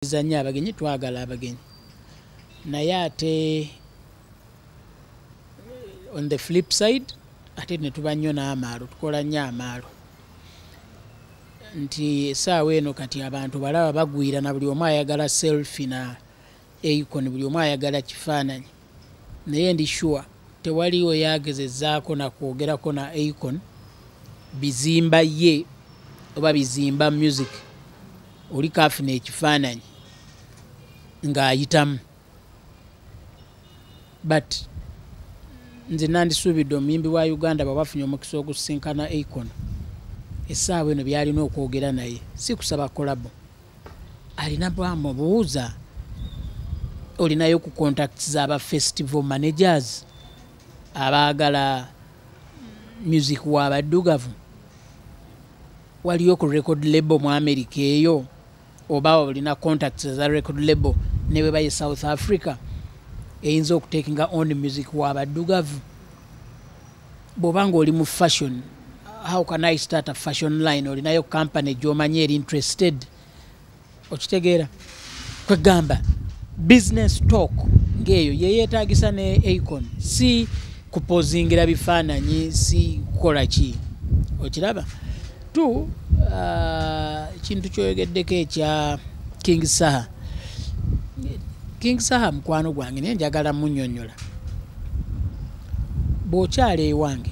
Nnyo abagenyi, twagala abagenyi, naye ate on the flip side ate ne tuba nnyo n'amaalo, tukola nnyo amaalo nti essaawa eno kati abantu balaba bagwira na buli omu ayagala selfie na Akon, buli omu ayagala kifaananyi. Naye ndi sure tewaliwo yagezezaako nakwogerako na Akon bizimba ye oba bizimba music oli kafuna ekifaananyi ng'ayitamu. But nze nandisuubidde omuyimbi wa Uganda bwe bafunye omukisa ogusinkana Akon essaawa eno, byalina okwogera naye si kusaba collabo, alina bwamubuuza, olinayo ku contacts z'aba festival managers abaagala music w'abaddugavu? Waliyo ku record label mu America eyo, oba olina contacts za record label ne bwe baye South Africa eyinza okutakinga on music w'abaddugavu? Bw'oba nga oli mu fashion, how can I start a fashion line? Olinayo company gy'omanyi eri interested? Okitegeera? Kwegamba business talk ng'eyo yeyeetagisa ne Akon, si kupozingira bifaananyi, si kukola ki. Okiraba tu ekintu kyoyogeddeko ekya King Saha. King Saha mukwano gwange, naye njagala munnyonnyola, bw'okyala ewange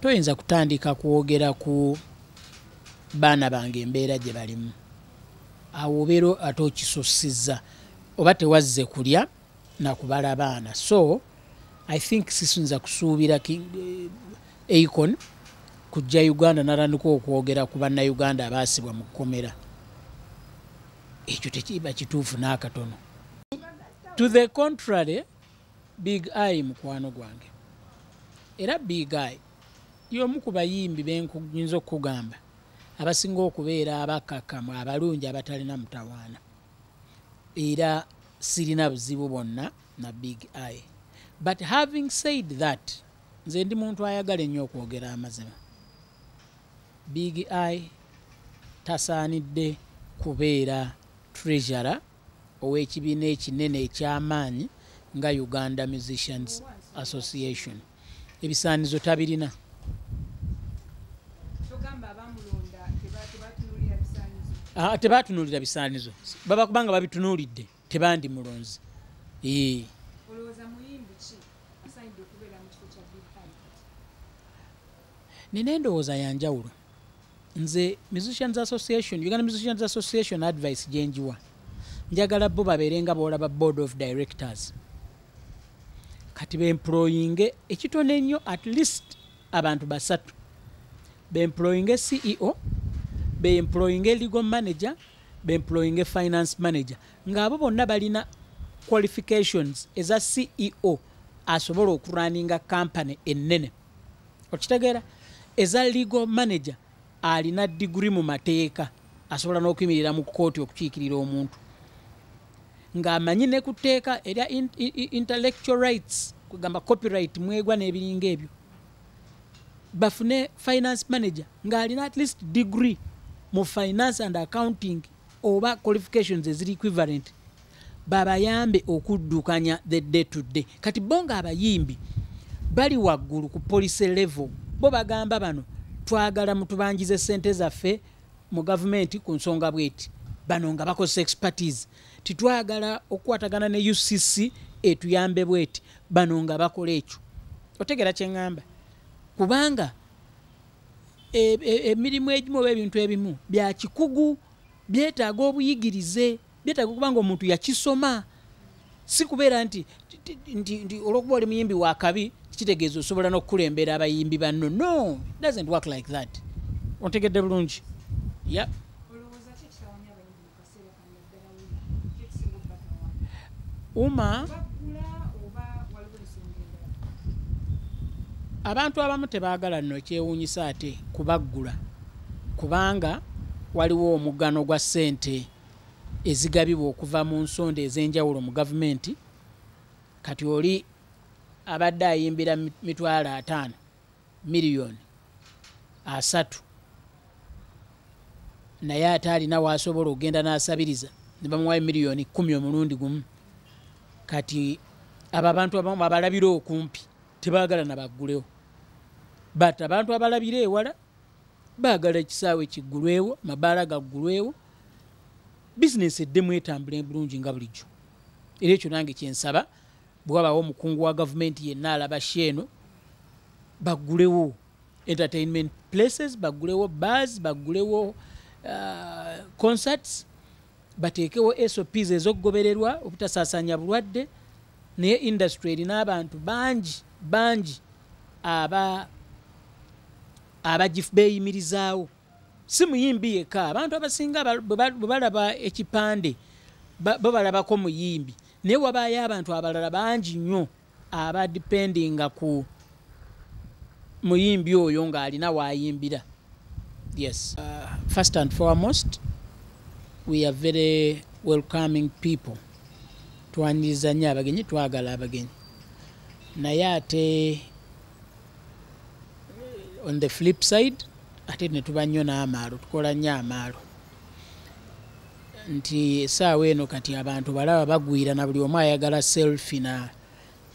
toyinza kutandika kwogera ku baana bange embeera gye balimu. Awo obeera ate okisussizza, oba tewazze kulya nakubala baana. So I think sisinza kusuubira Akon kujja Uganda natandika okwogera ku Bannayuganda abaasibwa mu kkomera. Ekyo tekiba kituufu n'akatono. To the contrary, Big Eye mukwano gwange, era Big Eye y'omu ku bayimbi benyinza okukugamba abasinga okubeera abakakkamu, abalungi, abatalina mutawaana, era sirina buzibu bwonna na Big Eye. But having said that, nze ndi muntu ayagala ennyo okwogera amazima. Big Eye tasaanidde kubeera treasurer ow'ekibiina ekinene eky'amaanyi nga Uganda Musicians Association. Ebisaanizo tabirina. Togamba abamulonda tebatunuulira bisaanizo? Ah, tebatunuulira bisaanizo. Baba kubanga babitunuulidde tebandimulonze. Ee. Olowooza muyimbi ki asaanidde okubeera mu kifo kya Big Eye kati? Nina endowooza yanjawulo. Nze Musicians Association, Uganda Musicians Association, advice gyenjiwa, njagala bo babeere nga boolaba board of directors. Kati beemployinge ekitono ennyo at least abantu basatu, beemployinge CEO, beemployinge legal manager, beemployinge finance manager, ng'abo bonna balina qualifications eza CEO asobola okurunninga company ennene. Okitegeera? Eza legal manager, alina diguri mu mateeka, asobola n'okuyimirira mu kkooti okukiikirira omuntu ng'amanyi ne ku tteeka erya intellectual rights, kugamba copyright mwegwa n'ebiringa ebyo. Bafune finance manager ng'alina at least degree mu finance and accounting oba qualifications eziri equivalent, babayambe okuddukanya the day to day. Kati bo ng'abayimbi bali waggulu ku policy level, bo bagamba bano twagala mutubanjize sente zaffe mu gavumenti ku nsonga bweti, bano nga bakozesa expertise. Titwagala okukwatagana ne UCC etuyambe bweti, bano nga bakola ekyo. Otegeera kyeŋŋamba? Kubanga emirimu egimu oba ebintu ebimu bya kikugu, byetaaga obuyigirize, byetaaga okuba nga omuntu yakisoma, si kubeera nti olwokuba oli muyimbi wa kabi kitegeeza osobola n'okukulembera abayimbi banno. No, it doesn't work like that. Ontegedde bulungi? Yeah. Olowooza ki ekitawanya abayimbi mu kaseera kano, naddala UMA? Ki ekisinga okubatawaanya? UMA Baggula oba waliwo ensonga endala? Abantu abamu tebaagala nno, ekyewuunyisa ate kubaggula, kubanga waliwo omugano gwa ssente ezigabibwa okuva mu nsonda ez'enjawulo mu gavumenti. Kati oli abadde ayimbira 50,000, 30,000,000. Naye ate alina waasobola okugenda n'asabiriza ne bamuwayo miliyoni 10 omulundi gumu. Kati abo abantu abamu abalabira okumpi tebaagala nabaggulewo, but abantu abalabira ewala baagala ekisaawe kiggulwewo, mabaala gaggulwewo, bizinesi eddemu etambule bulungi nga bulijjo. Era ekyo nange kyensaba, bwe wabawo omukungu wa gavumenti yenna alaba show eno, baggulewo entertainment places, baggulewo bars, baggulewo concerts, bateekewo SOPs ez'okugobererwa obutasaasaanya bulwadde. Naye industry erina abantu bangi bangi aba beeyimirizaawo, si muyimbi yekka. Abantu abasinga bwe balaba ekipande bo balabako muyimbi, naye wabaayo abantu abalala bangi nnyo abadependinga ku muyimbi oyo ng'alina waayimbira. Yes, first and foremost, we are very welcoming people. Twaniriza nnyo abagenyi, twagala abagenyi. Naye ate on the flip side, ate ne tuba nnyo n'amaalo, tukola nnyo amaalo, nti essaawa eno kati abantu balaba bagwira na buli omu ayagala selfie na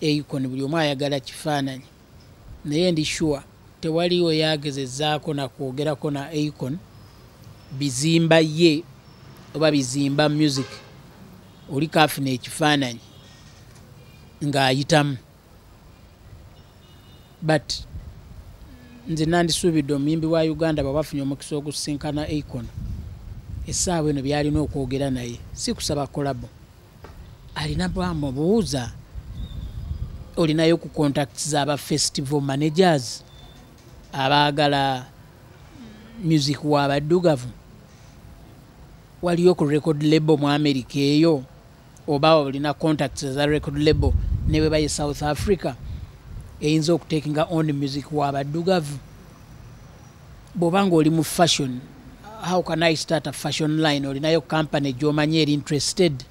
Akon, buli omu ayagala kifaananyi. Naye ndi sure tewaliwo yagezezaako nakwogerako na Akon bizimba ye oba bizimba music, oli kaafuna ekifaananyi ng'ayitamu. But nze nandisuubidde omuyimbi wa Uganda bw'aba afunye omukisa okusisinkana Akon essaawa eno, byalina okwogera naye si kusaba collabo. Alina bwamubuuza, olinayo ku contacts z'aba festival managers abaagala music w'abaddugavu? Waliyo ku record label mu America eyo, oba olina contacts eza record label ne bwe baye South Africa eyinza okutakinga on music w'abaddugavu? Bw'oba nga oli mu fashion, how can I start a fashion line? Olinayo company gy'omanyi eri interested?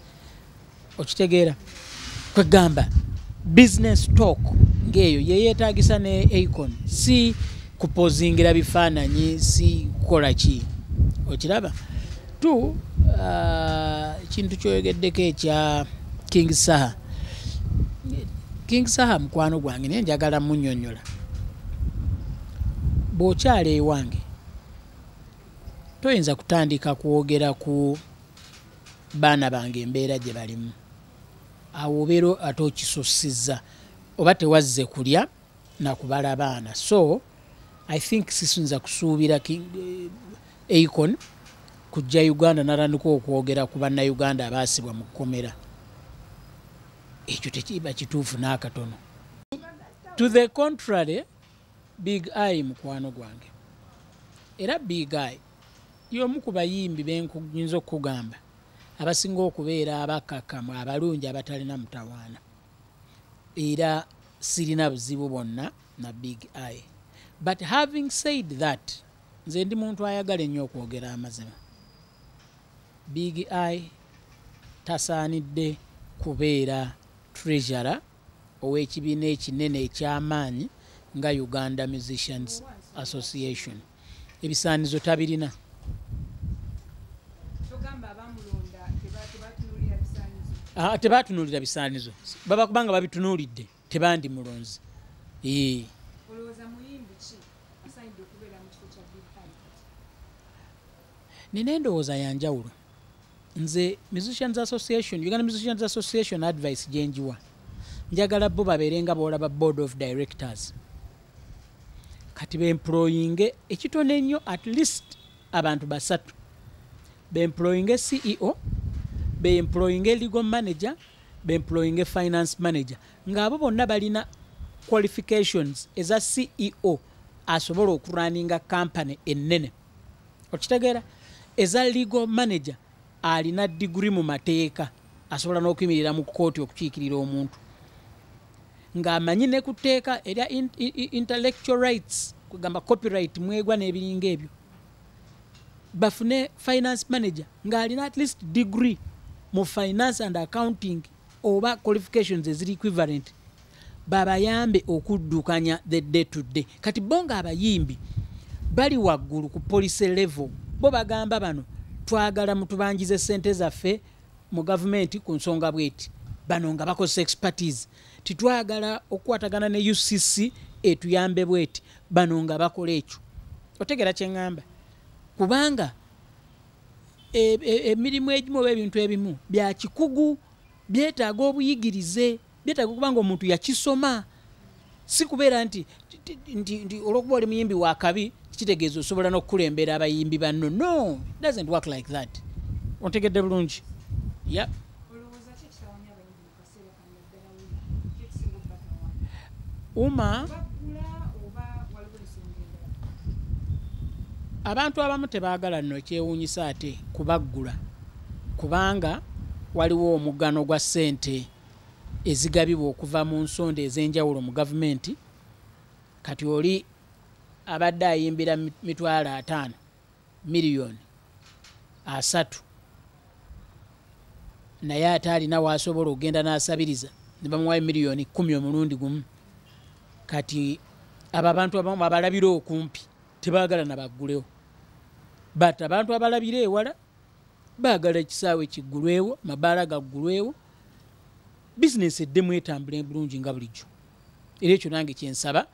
Okitegeera? Kwegamba business talk ng'eyo yeyeetagisa ne Akon, si kupozingira bifaananyi, si kukola ki. Okiraba tu ekintu kyoyogeddeko ekya King Saha. King Saha mukwano gwange, naye njagala munnyonnyola. Bw'okyala ewange toyinza kutandika kwogera ku baana bange embeera gye balimu. Awo obeera ate okisussizza, oba tewazze kulya nakubala baana. So I think sisinza kusuubira Akon kujja Uganda natandika okwogera ku Bannayuganda abaasibwa mu kkomera. Ekyo tekiba kituufu n'akatono. To the contrary, Big Eye mukwano gwange, era Big Eye y'omu ku bayimbi benyinza okukugamba abasinga okubeera abakakkamu, abalungi, abatalina mutawaana. Era sirina buzibu bwonna na Big Eye. But having said that, nze ndi muntu ayagala ennyo okwogera amazima. Big Eye tasaanidde kubeera treasurer ow'ekibiina ekinene eky'amaanyi nga Uganda Musicians Association. Ebisaanizo tabirina. Togamba abamulonda tebatunuulira bisaanizo? Ah, tebatunuulira bisaanizo. Baba kubanga babitunuulidde tebandimulonze. Ee. Olowooza muyimbi ki asaanidde okubeera mu kifo kya Big Eye kati? Nina endowooza ya njawulo. Nze Musicians Association, Uganda Musicians Association, advice gyenjiwa, njagala bo babeere nga boolaba board of directors. Kati beemployinge ekitono ennyo at least abantu basatu. Beemployinge CEO, beemployinge legal manager, beemployinge finance manager, ng'abo bonna balina qualifications eza CEO asobola okurunninga company ennene. Okitegeera? Eza legal manager, alina diguri mu mateeka, asobola n'okuyimirira mu kkooti okukiikirira omuntu ng'amanyi ne ku tteeka erya intellectual rights, kugamba copyright mwegwa n'ebiringa ebyo. Bafune finance manager ng'alina at least degree mu finance and accounting oba qualifications eziri equivalent, babayambe okuddukanya the day to day. Kati bo ng'abayimbi bali waggulu ku policy level, bo Bo bagamba bano twagala mutubanjize ssente zaffe mu gavumenti ku nsonga bweti, bano nga bakozesa expertise. Titwagala okukwatagana ne UCC etuyambe bweti, bano nga bakola ekyo. Otegeera kye ŋŋamba? Kubanga emirimu egimu oba ebintu ebimu bya kikugu, byetaaga obuyigirize, byetaaga okuba nga omuntu yakisoma. Si kubeera nti olw'okuba oli muyimbi wa kabi kitegeeza osobola n'okukulembera abayimbi banno. No, it doesn't work like that. Ontegedde bulungi? Yeah. Uma abantu abamu tebaagala nno, kyewuunyisa ate kubaggula, kubanga waliwo omugano gwa ssente ezigabibwa okuva mu nsonda ez'enjawulo mu gavumenti. Kati oli abadde ayimbira 50,000, 30 million, naye ate alina waasobola okugenda n'asabiriza ne bamuwayo 10 million omulundi gumu. Kati abo abantu abamu abalabira okumpi tebaagala nabaggulewo, but abantu abalabira ewala baagala ekisaawe kiggulwewo, mabaala gaggulwewo, bizinesi eddemu etambule bulungi nga bulijjo. Era ekyo nange kyensaba,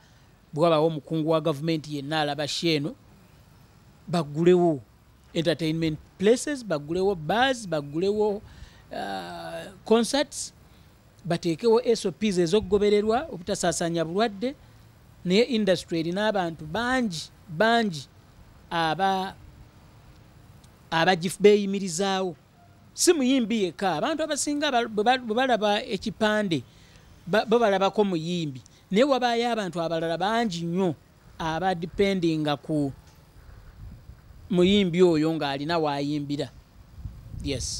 bwe wabaawo omukungu wa gavumenti yenna alaba show eno, baggulewo entertainment places, baggulewo bars, baggulewo concerts, bateekewo SOPs ez'okugobererwa obutasaasaanya bulwadde. Naye industry erina abantu bangi bangi aba beeyimirizaawo, si muyimbi yekka. Abantu abasinga bwe balaba ekipande bo balabako muyimbi, naye wabaayo abantu abalala bangi nnyo abadependinga ku muyimbi oyo ng'alina waayimbira. Yes.